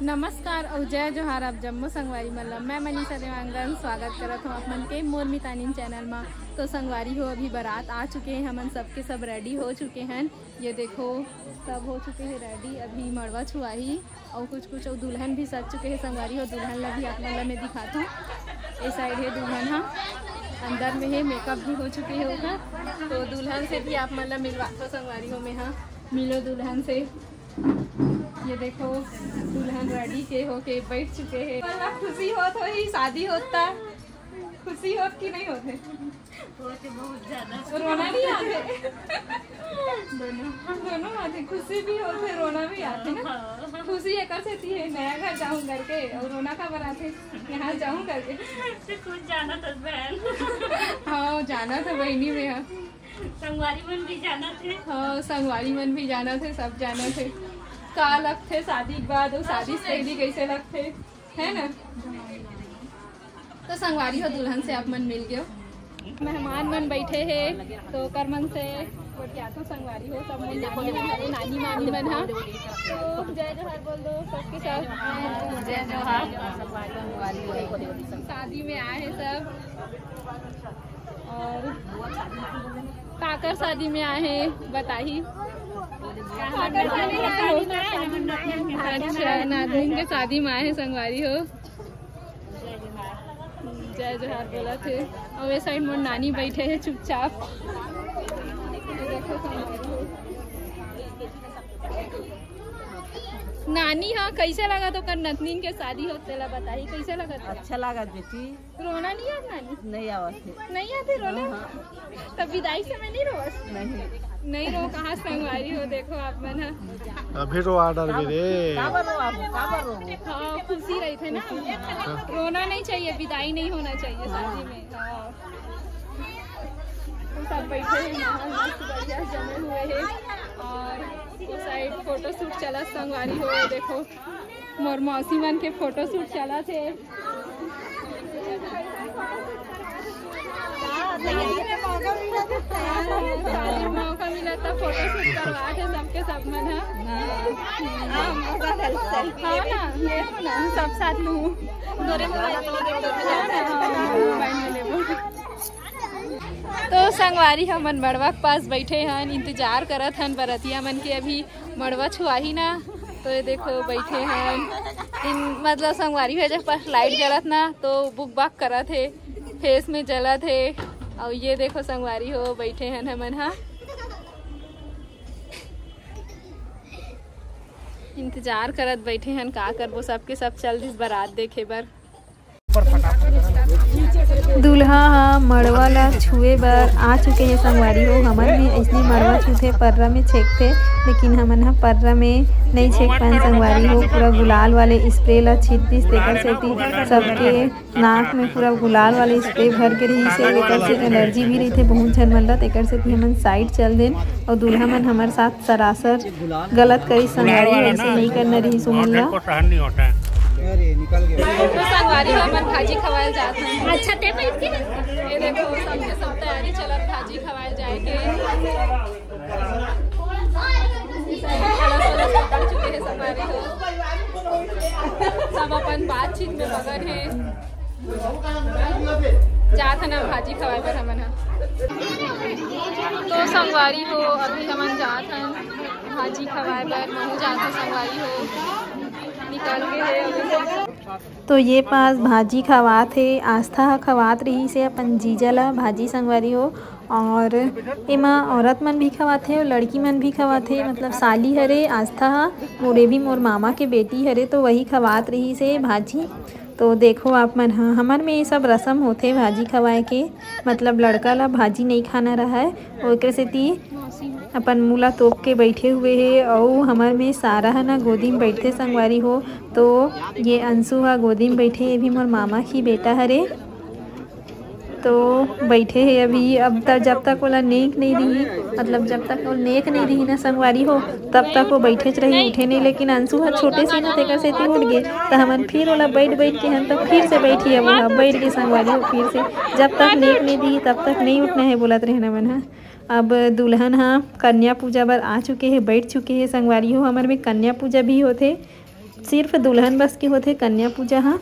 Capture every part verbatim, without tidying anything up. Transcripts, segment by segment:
नमस्कार अउ जय जोहार, आप जम्मो संगवारी मन ला मैं मनीषा देवांगन स्वागत करत हूँ आप मन के मोर मितानिन चैनल मा। तो संगवारी हो, अभी बारात आ चुके हैं, हमन सबके सब रेडी हो चुके हैं। ये देखो, सब हो चुके हैं रेडी। अभी मड़वा छुआही अउ कुछ कुछ अउ दुल्हन भी सज चुके हैं संगवारी हो। दुल्हन ला भी आप मन ला मैं दिखात हूँ। ये साइड है दुल्हन हा, अंदर में है, मेकअप भी हो चुके है ओकर। तो दुल्हन से भी आप मन ला मिलवात हूँ संगवारी हो मैं हा। मिलो दुल्हन से। ये देखो, दुल्हन रेडी के होके बैठ चुके हैं। खुशी होत होही, शादी होता, खुशी होत कि नहीं होत है? होत है बहुत ज्यादा। रोना नहीं आते? दोनों, दोनों आते। खुशी भी होत है, रोना भी आते ना। हाँ। खुशी एकर सेती है, नया घर जाऊँ करके, और रोना काबर आते, यहाँ जाऊँ करके। तो कुछ जाना था बहन। हाँ, जाना था बहनी में। हाँ। संगवारी मन भी जाना थे। हाँ, संगवारी मन भी जाना थे, सब जाना थे। का लगथे शादी के बाद, और शादी से पहले कैसे लगथे, है ना? तो संगवारी हो, दुल्हन से आप मन मिल गयो। मेहमान मन बैठे हैं, तो ओकर मन से गोठियाथों संगवारी हो, सब मन नानी मन हरे, नानी मामी मन हा। तो जय जोहार बोल दो सबके सब। जय जोहार। शादी में आए हैं सब। और काकर शादी में आए हैं, बताही। काकर शादी में आए हो? अच्छा, नातनिन के शादी में आए हैं संगवारी हो। जय जोहार बोलत हे। अउ ए साइड मोर नानी बैठे हे चुपचाप। नानी, हाँ, कैसे लगत ओकर नतनीन के शादी होत तेला बताही, कैसे लगत? अच्छा लागत बेटी। रोना नहीं आत नानी? नहीं आवत हे। नहीं आते रोना? हाँ। तब विदाई समय नहीं रोवस? नहीं। नहीं रो, कहाँ संगवारी हो, देखो आप मन ह। अभी रोवा डरबे रे। काबर रोवा, काबर रोवा? हाँ, खुशी रहिथे ना। रोना नहीं चाहिए, विदाई नहीं होना चाहिए शादी में। हाँ। तो सब बैठे हैं, माहौल मस्त बढ़िया जमे हुए हैं। और वो साइड फोटो शूट चला संगवारी हो, देखो। मोर मौसी मन के फोटो शूट चलत हे। शादी में मौका मिला त फोटो शूट करवा थे सबके सब मन ह। हाँ ना, ये हो ना, सब साथ में हूँ। तो संगवारी हमन मड़वा के पास बैठे हन, इंतजार करत हन बरतिया मन के। अभी मड़वा छुआही ना, तो ये देखो बैठे हन इन, मतलब संगवारी हो, जब पास लाइट जलत ना तो बुक बाक करत हे, फेस में जलत हे। और ये देखो संगवारी हो बैठे हन हमन हा, इंतजार करत बैठे हन, का करबो, सबके सब चल दिस बरात देखे बर। दूल्हा ह मड़वा ला छुए बर आ चुके हे संगवारी हो। हमर में अइसने मड़वा छूथे, पर्रा में छेकथे, लेकिन हमन ह पर्रा में नइ छेक पाएन संगवारी हो। पूरा गुलाल वाले स्प्रे ला छीट दिस, तेकर सेती सबके नाक में पूरा गुलाल वाले स्प्रे भर के रहिस हे। एकर से एलर्जी भी रहिथे बहुत झन मन ला, तेकर सेती हमन साइड चल देन। अउ दूल्हा मन हमर साथ सरासर गलत करिस संगवारी, ऐसे नहीं करना रहिस उमन ला। तो संगवारी हो, हमन भाजी खवाए जात हन। अच्छा, ते बैठ के। ये देखो, सबके सब तैयारी चलत भाजी खवाए जाए के। अलग अलग पकड़ चुके हैं संगवारी हो। सब अपन बातचीत में मगन हैं। जात हन भाजी खवाए बर हमन ह। तो संगवारी हो, अभी हमन जात हन भाजी खवाए बर। महू जात हन संगवारी हो, निकल के हे अभी। तो ये पास भाजी खवात हे, आस्था ह खवात रहिस हे अपन जीजा ला भाजी संगवारी हो। और एमा औरत मन भी खवात हे और लड़की मन भी खवात हे, मतलब साली हरे आस्था ह, मोरे भी मोर मामा के बेटी हरे, तो वही खवात रहिस हे भाजी। तो देखो आप मन ह, हमर में ये सब रसम होथे भाजी खवाए के, मतलब लड़का ला भाजी नहीं खाना रहय, ओकर सेती अपन मुंह ला तोप के बैठे हुए हे। अउ हमर में सारा ह ना गोदी में बैठथे संगवारी हो, तो ये अंशु ह गोदी में बैठे, ये भी मोर मामा की बेटा हरे। तो बैठे हे अभी। अब त जब तक ओला नेक नहीं दिही, मतलब जब तक वो नेक नहीं दिही ना संगवारी हो, तब तक वो बैठेच रही, उठे नहीं। लेकिन अंशु ह छोटे से ना, तेकर सेती उठ गे, त हमन फिर ओला बैठ बैठ के हन, त फिर से बैठी अब ओहा, बैठ के संगवारी हो फिर से। जब तक नेक नहीं दिही तब तक नहीं उठना है बोलत रहे हमन ह। अब दुल्हन ह कन्या पूजा बर आ चुके हे, बैठ चुके हे संगवारी हो। हमर में कन्या पूजा भी होथे, सिर्फ दुल्हन बस के होथे कन्या पूजा ह।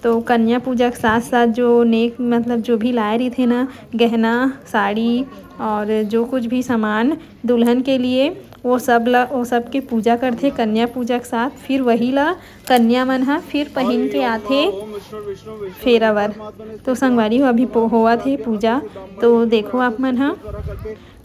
तो कन्या पूजा के साथ साथ जो नेक, मतलब जो भी लाए रहिथे ना, गहना, साड़ी और जो कुछ भी सामान दुल्हन के लिए, वो सब ला, वो सब के पूजा करथे कन्या पूजा के साथ। फिर वही ला कन्या मन ह फिर पहिन के आथे फेरा बर। तो संगवारी हो, अभी पो-, होवत हे पूजा, तो देखो आप मन ह।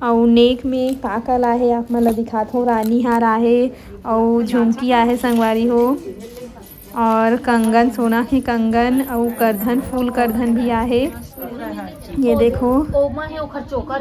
अउ नेक में का का लाहे, आप मन ला दिखात हो, रानी हार आहे, अउ झुमकी आहे संगवारी हो, और कंगन, सोना के कंगन, अउ करधन, फूल करधन भी आहे। ये देखो,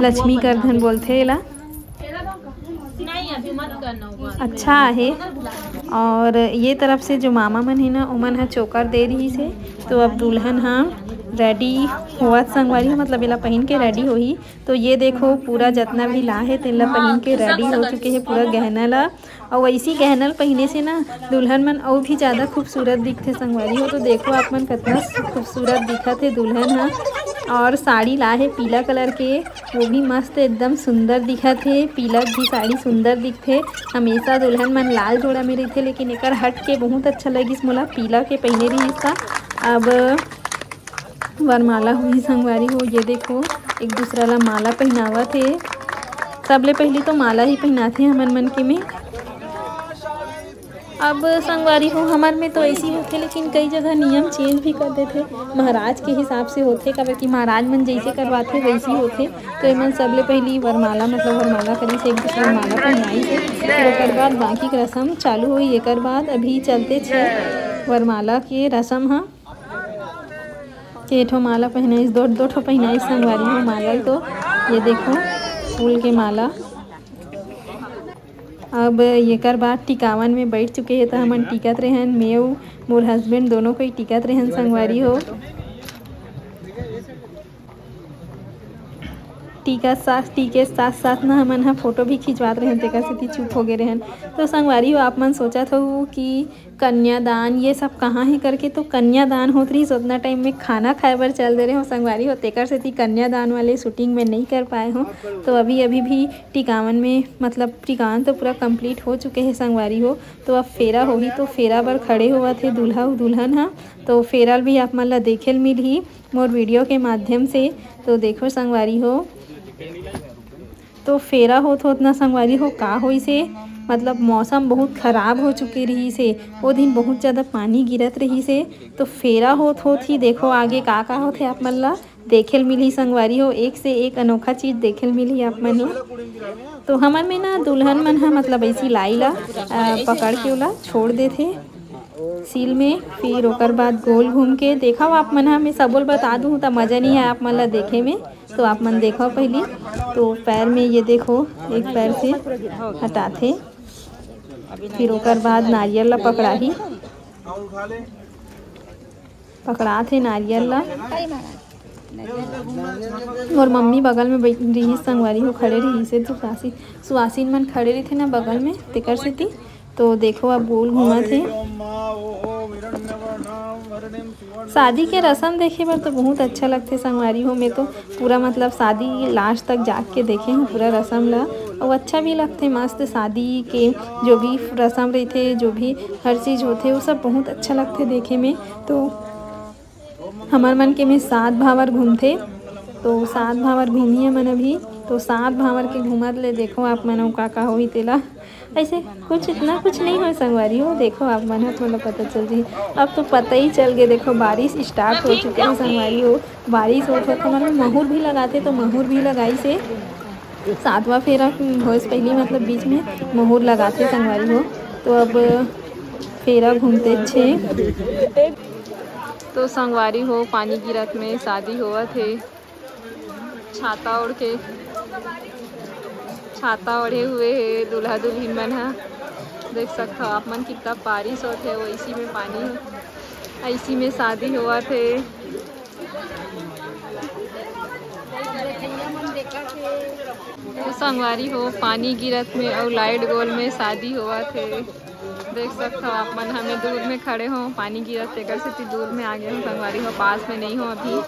लक्ष्मी करधन बोलथे एला। अच्छा आहे। और ये तरफ से जो मामा मन हे ना, ओमन ह चोकर दे रहिस हे। तो अब दुल्हन ह रेडी होवत संगवारी हो, मतलब एला पहिन के रेडी होही। तो ये देखो, पूरा जतना भी ला हे तेन ला पहिन के रेडी हो चुके हे, पूरा गहना ला। अउ ऐसी गहना ला पहिने से ना दुल्हन मन अउ भी ज्यादा खूबसूरत दिखथे संगवारी हो। तो देखो आप मन, कितना खूबसूरत दिखत हे दुल्हन ह। और साड़ी ला हे पीला कलर के, वो भी मस्त एकदम सुंदर दिखत हे। पीला भी साड़ी सुंदर दिखथे। हमेशा दुल्हन मन लाल जोड़ा में रहिथे, लेकिन एकर हट के बहुत अच्छा लगिस मोला, पीला के पहिने रहिस त। अब वरमाला होही संगवारी हो। ये देखो, एक दूसरा ला माला पहिनावत हे। सबले पहली तो माला ही पहिनाथे हमन मन के में। अब संगवारी हो, हमर में तो ऐसी होथे, लेकिन कई जगह नियम चेंज भी कर देथे। महाराज के हिसाब से होथे, काबर कि महाराज मन जैसे करवाथे वैसी होथे। तो एमन सबले पहली वरमाला, मतलब वरमाला करिस, एक दूसरा ला माला पहिनाइस हे। फिर ओकर बाद बाकी के रसम चालू होही। एकर बाद अभी चलते छे वरमाला के रसम ह। के ठो माला पहिनाइस, दो, दो ठो पहिनाइस संगवारी हो माला। तो ये देखो, फूल के माला। अब येकर बाद टिकावन में बैठ चुके हे, त हमन टिकत रहन, मैं अउ मोर हस्बैंड दोनों कोई टिकत रहन संगवारी हो। टीका साथ, टीके साथ साथ ना हमन ह फोटो भी खिंचवात रहन, तेकर सेती चुप हो गे रहन। तो संगवारी हो, आप मन सोचत हो कि कन्यादान ये सब कहाँ हे करके, तो कन्यादान होत रहिस, ओतना टाइम में खाना खाए बर चल दे रहे हो संगवारी हो, तेकर सेती कन्यादान वाले शूटिंग में नहीं कर पाए हो। तो अभी, अभी भी टिकावन में, मतलब टिकावन तो पूरा कंप्लीट हो चुके हे संगवारी हो। तो अब फेरा होही, तो फेरा बर खड़े होवत हे दूल्हा अउ दुल्हन ह। तो फेरा भी आप मन ला देखे ल मिलही मोर वीडियो के माध्यम से। तो देखो संगवारी हो, तो फेरा होत होत ना संगवारी हो का होइस हे, मतलब मौसम बहुत खराब हो चुके रहिस हे। वो दिन बहुत ज़्यादा पानी गिरत रहिस हे। तो फेरा होत होत ही देखो आगे का का होथे, आप मन ला देखे ल मिलही संगवारी हो। एक से एक अनोखा चीज़ देखे ल मिलही आप मन ला। तो हमर में ना दुल्हन मन ह, मतलब ऐसी लाई ला, अ, पकड़ के ओला छोड़ देथे सील में। फिर ओकर बाद गोल घूम के देखव आप मन ह, मैं सबो ल बता दूँ त मज़ा नहीं है आप मन ला देखे में। तो आप मन देखो पहली, तो पैर में ये देखो, एक पैर से हटाथे, फिर ओकर बाद नारियल ला पकड़ाही, पकड़ाथे नारियल ला। मोर मम्मी बगल में बैठ रही, संगवारी हो खड़े रही से, तो सुवासिन, सुवासिन मन खड़े रहिथे ना बगल में, तेकर सेती। तो देखो, अब गोल घूमत हे। शादी के रसम देखे बर तो बहुत अच्छा लगथे संगवारी हो। मैं तो पूरा, मतलब, शादी लास्ट तक जाग के देखे हूँ पूरा रसम ला, अउ अच्छा भी लगथे। मस्त शादी के जो भी रसम रहिथे, जो भी हर चीज़ होथे, वो सब बहुत अच्छा लगथे देखे में। तो हमर मन के में सात भांवर घूमथे, तो सात भांवर घूमी हमन अभी। तो सात भांवर के घूमत ले देखो आप मन अउ का का होही तेला। ऐसे कुछ इतना कुछ नहीं होय संगवारी हो, देखो आप मन ह, थोड़ा पता चल जाही। अब तो पता ही चल गया, देखो बारिश स्टार्ट हो चुके हे संगवारी हो। बारिश होत होत हमर में महुर भी लगाथे, तो महुर भी लगाइस हे। सातवां फेरा होइस पहली, मतलब बीच में महुर लगाथे संगवारी हो। तो अब फेरा घूमते छे। तो संगवारी हो, पानी गिरत में शादी होवत हे। छाता ओढ़ के, छाता ओढ़े हुए हे दूल्हा दुल्हिन मन ह। देख सकथव आप मन, कितना बारिश होत हे, वैसी में पानी, ऐसी में शादी होवत हे। तो संगवारी हो, पानी गिरत में अउ लाइट गोल में शादी होवत हे। देख सकत हो आप मन, हमें दूर में खड़े हो, पानी गिरत तेकर सेती दूर में आ गए हो संगवारी हो, पास में नहीं हो अभी।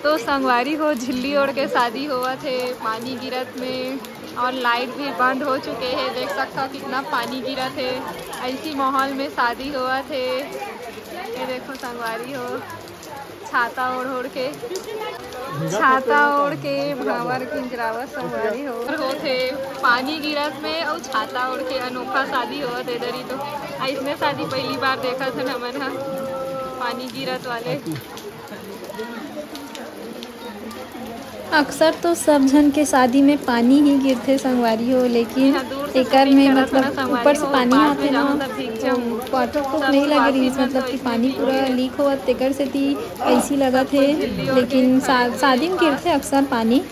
तो संगवारी हो, झिल्ली ओढ़ के शादी होवत हे पानी गिरत में, और लाइट भी बंद हो चुके हे। देख सकत हो कितना पानी गिरत हे, ऐसी माहौल में शादी होवत हे। ये देखो संगवारी हो, छाता ओढ़ ओढ़ के, छाता ओढ़ के भांवर किंजरावत संगवारी हो। और होत हे पानी गिरत में अउ छाता ओढ़ के अनोखा शादी होवत हे इधर ही। तो ऐसने शादी पहली बार देखत हन हमन ह, पानी गिरत वाले। अक्सर तो सब झन के शादी में पानी ही गिरथे संगवारी हो, लेकिन एकर में मतलब ऊपर से पानी आथे ना, तो वाटरप्रूफ नहीं लगे रहिस, मतलब कि पानी पूरा लीक होवत तेकर सेती ऐसी लगत हे। लेकिन शा-, शादी में गिरथे अक्सर पानी।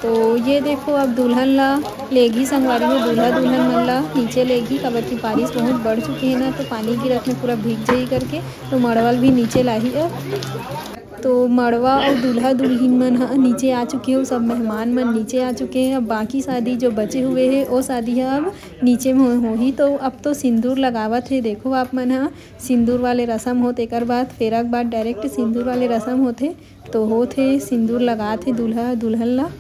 तो ये देखो, अब दुल्हन ला लेगी संगवारी हो, दूल्हा दुल्हन मन ला नीचे लेगी, काबर कि बारिश बहुत बढ़ चुकी है ना, तो पानी गिरत में पूरा भीग जाही करके। तो मड़वा ल भी नीचे लाही अब। तो मड़वा अउ दूल्हा दुल्हिन मन ह नीचे आ चुके हो, सब मेहमान मन नीचे आ चुके हैं। अब बाकी शादी जो बचे हुए है, वो शादी ह अब नीचे में हो-, होही। तो अब तो सिंदूर लगावत हे, देखो आप मन ह, सिंदूर वाले रसम होत, एकर बाद फेरा के बाद डायरेक्ट सिंदूर वाले रसम होथे। तो होत हे, सिंदूर लगात हे दूल्हा दुल्हन ला।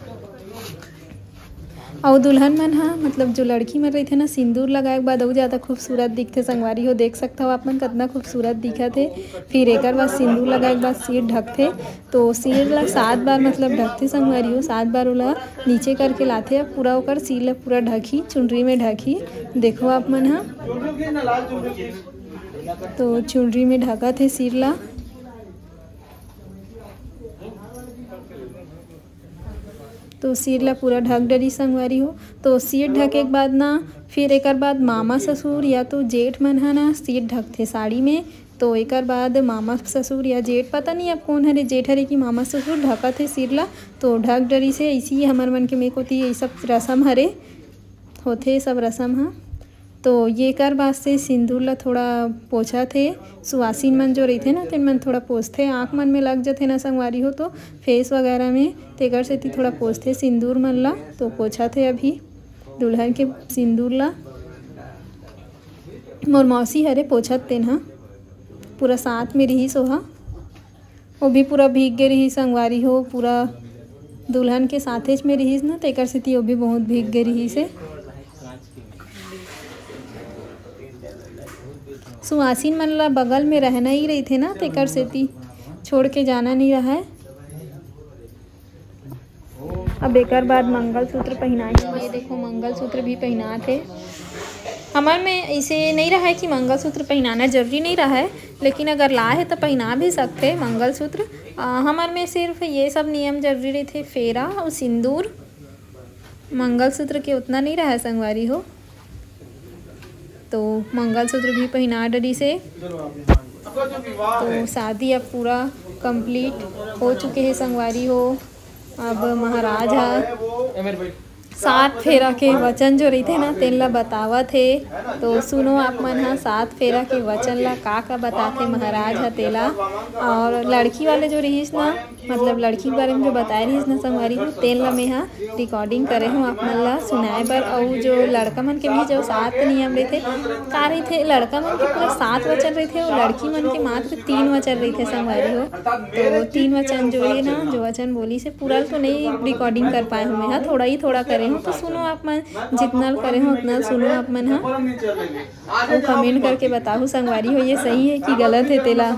अउ दुल्हन मन ह, मतलब जो लड़की मन रहिथे ना, सिंदूर लगाए के बाद अउ ज्यादा खूबसूरत दिखथे संगवारी हो। देख सकथव आप मन, कतना खूबसूरत दिखत हे। फिर एकर बाद सिंदूर लगाए के बाद सिर ढकथे, तो सिर ला सात बार मतलब ढकथे संगवारी हो, सात बार ओला नीचे करके लाथे। अब पूरा ओकर सिर ला पूरा ढकही, चुनरी में ढकही। देखो आप मन ह, तो चुनरी में ढकत हे सिर ला। तो सिर ला पूरा ढक डरी संगवारी हो। तो सिर ढके के बाद ना, फिर एकर बाद मामा ससुर या तो जेठ मन ह ना सिर ढकथे साड़ी में। तो एकर बाद मामा ससुर या जेठ, पता नहीं अब कौन हरे, जेठ हरे कि मामा ससुर, ढकत हे सिर ला। तो ढक डरी से ऐसी ही हमर मन के में कोती ये सब रसम हरे, होथे सब रसम ह। तो ये कर बाद से सिंदूर ला थोड़ा पोंछत हे। सुवासिन मन जो रहिथे ना, तेन मन थोड़ा पोंछथे, आँख मन में लग जथे ना संगवारी हो, तो फेस वगैरह में, तेकर सेती थोड़ा पोंछथे सिंदूर मन ला। तो पोंछत हे अभी दुल्हन के सिंदूर ला। मोर मौसी हरे पोंछत तेन ह, पूरा साथ में रिहिस ओहा। वो भी पूरा भीग गे रिहिस संगवारी हो, पूरा दुल्हन के साथेच में रिहिस ना, तेकर सेती वो भी बहुत भीग गे रिहिस हे। सुवासिन मन ला बगल में रहना ही रहिथे ना, तेकर सेती छोड़ के जाना नहीं रहा है। अब एकर बाद मंगलसूत्र पहिनाही। ये देखो, मंगलसूत्र भी पहिनात हे। हमर में ऐसे नहीं रहा है कि मंगलसूत्र पहिनाना जरूरी नहीं रहा है, लेकिन अगर ला है तो पहिना भी सकथे मंगलसूत्र। आ, हमर में सिर्फ ये सब नियम जरूरी रहिथे, फेरा अउ सिंदूर। मंगलसूत्र के उतना नहीं रहा है संगवारी हो। तो मंगलसूत्र भी पहिना डरिस हे। तो शादी अब पूरा कंप्लीट हो चुके हे संगवारी हो। अब महाराज ह सात फेरा के वचन जो रहिथे ना, तेन ला बतावत हे। तो सुनो आप मन ह, सात फेरा के वचन ला का का बताथे महाराज ह तेला। और लड़की वाले जो रहिस ना, मतलब लड़की के बारे में जो बताए रहिस ना संगवारी हो, तेन ला मैं ह रिकॉर्डिंग करे हूँ आप मन ला सुनाए बर। अउ जो लड़का मन के भी जो सात नियम रहिथे, का रहिथे, लड़का मन के पूरा सात वचन रहिथे अउ लड़की मन के मात्र तीन वचन रहिथे संगवारी हो। तो तीन वचन जो ये ना, जो वचन बोलिस हे, पूरा तो नहीं रिकॉर्डिंग कर पाए हूँ मैं ह, थोड़ा ही थोड़ा करे हूँ। तो सुनो आप मन, जितना करे हूँ उतना सुनो आप मन ह, अउ कमेंट करके बताहू संगवारी हो, ये सही है कि गलत है तेला।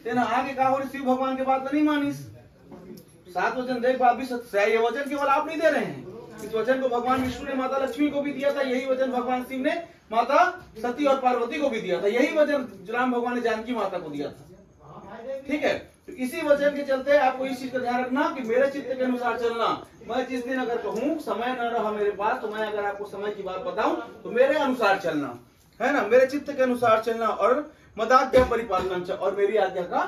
तेना आगे का हो, शिव भगवान के बात नहीं मानिस। सात वचन देख, बाप भी सत्य है, ये वचन केवल आप नहीं दे रहे हैं। इस वचन को भगवान विष्णु ने माता लक्ष्मी को भी दिया था, यही वचन भगवान शिव ने माता सती और पार्वती को भी दिया था, यही वचन राम भगवान ने जानकी माता को दिया था। ठीक है, तो इसी वचन के चलते आपको इस चीज का ध्यान रखना कि मेरे चित्त के अनुसार चलना। मैं जिस दिन अगर कहूँ, समय न रहा मेरे पास, तो मैं अगर आपको समय की बात बताऊं, तो मेरे अनुसार चलना, है ना, मेरे चित्त के अनुसार चलना। और मदाज्ञा परिपालन च, और मेरी आज्ञा का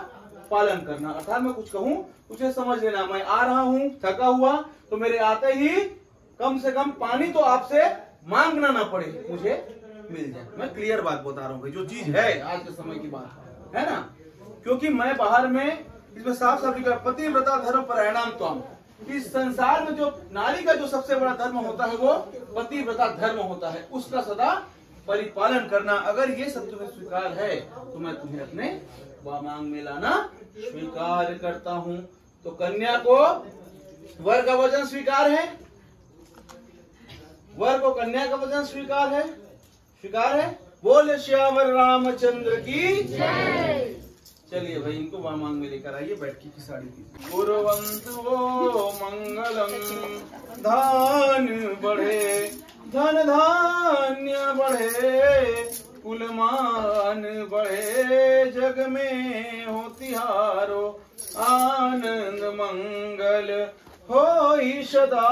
पालन करना। अर्थात मैं कुछ कहूँ, उसे समझ लेना। मैं आ रहा हूँ थका हुआ, तो मेरे आते ही कम से कम पानी तो आपसे मांगना ना पड़े, मुझे मिल जाए। मैं क्लियर बात बता रहा हूँ भाई, जो चीज है आज के समय की बात, है ना, क्योंकि मैं बाहर में इसमें साफ साफ लिखा, पतिव्रता धर्म परायणाम त्वाम। इस संसार में जो नारी का जो सबसे बड़ा धर्म होता है, वो पतिव्रता धर्म होता है, उसका सदा परिपालन करना। अगर ये सब तुम्हें स्वीकार है, तो मैं तुम्हें अपने वामांग में लाना स्वीकार करता हूँ। तो कन्या को वर का वचन स्वीकार है, वर को कन्या का वचन स्वीकार है, स्वीकार है। बोल सियावर रामचंद्र की। चलिए भाई, इनको वामांग में लेकर आइए, बैठकी की साड़ी दीजिए। कुर्वन्तु वो मंगलम, धान बढ़े, धन धान्य बढ़े, कुलमान बढ़े, जग में हो तिहारो, आनंद मंगल होई सदा।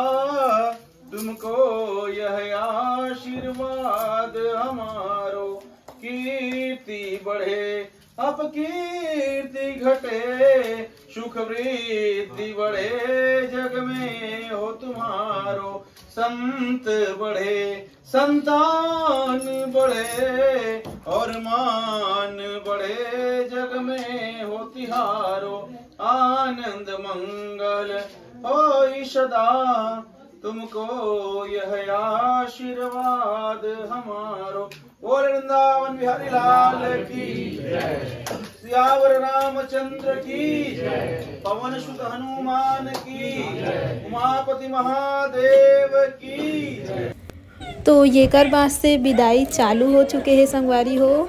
तुमको यह आशीर्वाद हमारो, कीर्ति बढ़े अपकीर्ति घटे, सुख वृद्धि बढ़े जग में हो तुम्हारो। संत बढ़े, संतान बढ़े और मान बढ़े, जग में हो तिहारो। आनंद मंगल होई सदा, तुमको यह आशीर्वाद हमारो। बोल वृंदावन बिहारी लाल की जय। सियावर रामचंद्र की जय। पवन सुत हनुमान की जय। उमापति महादेव की जय। तो येकर बाद से बिदाई चालू हो चुके हे संगवारी हो।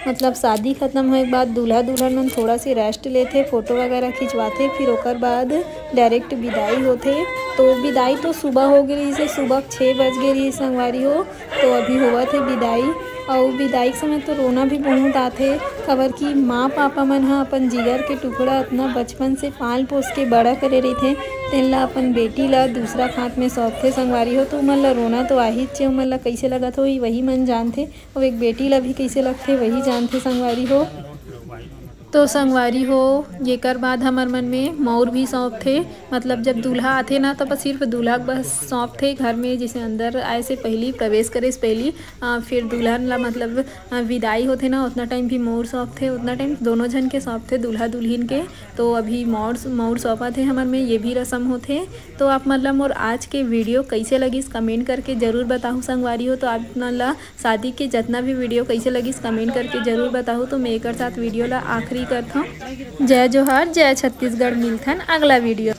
मतलब शादी खत्म होए के बाद दूल्हा दुल्हन मन थोड़ा सी रेस्ट लेथे, फोटो वगैरह खिंचवाथे, फिर ओकर बाद डायरेक्ट बिदाई होथे। तो बिदाई तो सुबह हो गे रहिस हे, सुबह छः बज गे रहिस संगवारी हो। तो अभी होवत हे बिदाई। अउ बिदाई के समय तो रोना भी बहुत आथे, काबर कि माँ पापा मन ह अपन जिगर के टुकड़ा अतना बचपन से पाल पोस के बड़ा करे रहिथे, तेन ला अपन बेटी ला दूसरा के हाथ में सौंपथे संगवारी हो। तो उमन ला रोना तो आहिच हे, उमन ला कइसे लगत होही वही मन जानथे। अउ एक बेटी ला भी कइसे लगथे वही जानथे संगवारी हो। तो संगवारी हो, येकर बाद हमर मन में मौर भी सौंपथे, मतलब जब दूल्हा आथे ना, तब सिर्फ दूल्हा के बस सौंपथे घर में, जैसे अंदर आए से पहली, प्रवेश करे से पहली, आ, फिर दुल्हन ला मतलब आ, विदाई होथे ना, उतना टाइम भी मौर सौंपथे, उतना टाइम दोनों झन के सौंपथे, दूल्हा दुल्हिन के। तो अभी मौर मौर सौंपत हे हमर में, ये भी रसम होथे। तो आप मन ला मोर आज के वीडियो कइसे लगिस, कमेंट करके जरूर बताहू संगवारी हो। तो आप मन ला शादी के जितना भी वीडियो कइसे लगिस, कमेंट करके जरूर बताहू। तो मैं एकर साथ वीडियो ला आखिरी करथौं। जय जोहार, जय छत्तीसगढ़, मिलथन अगला वीडियो।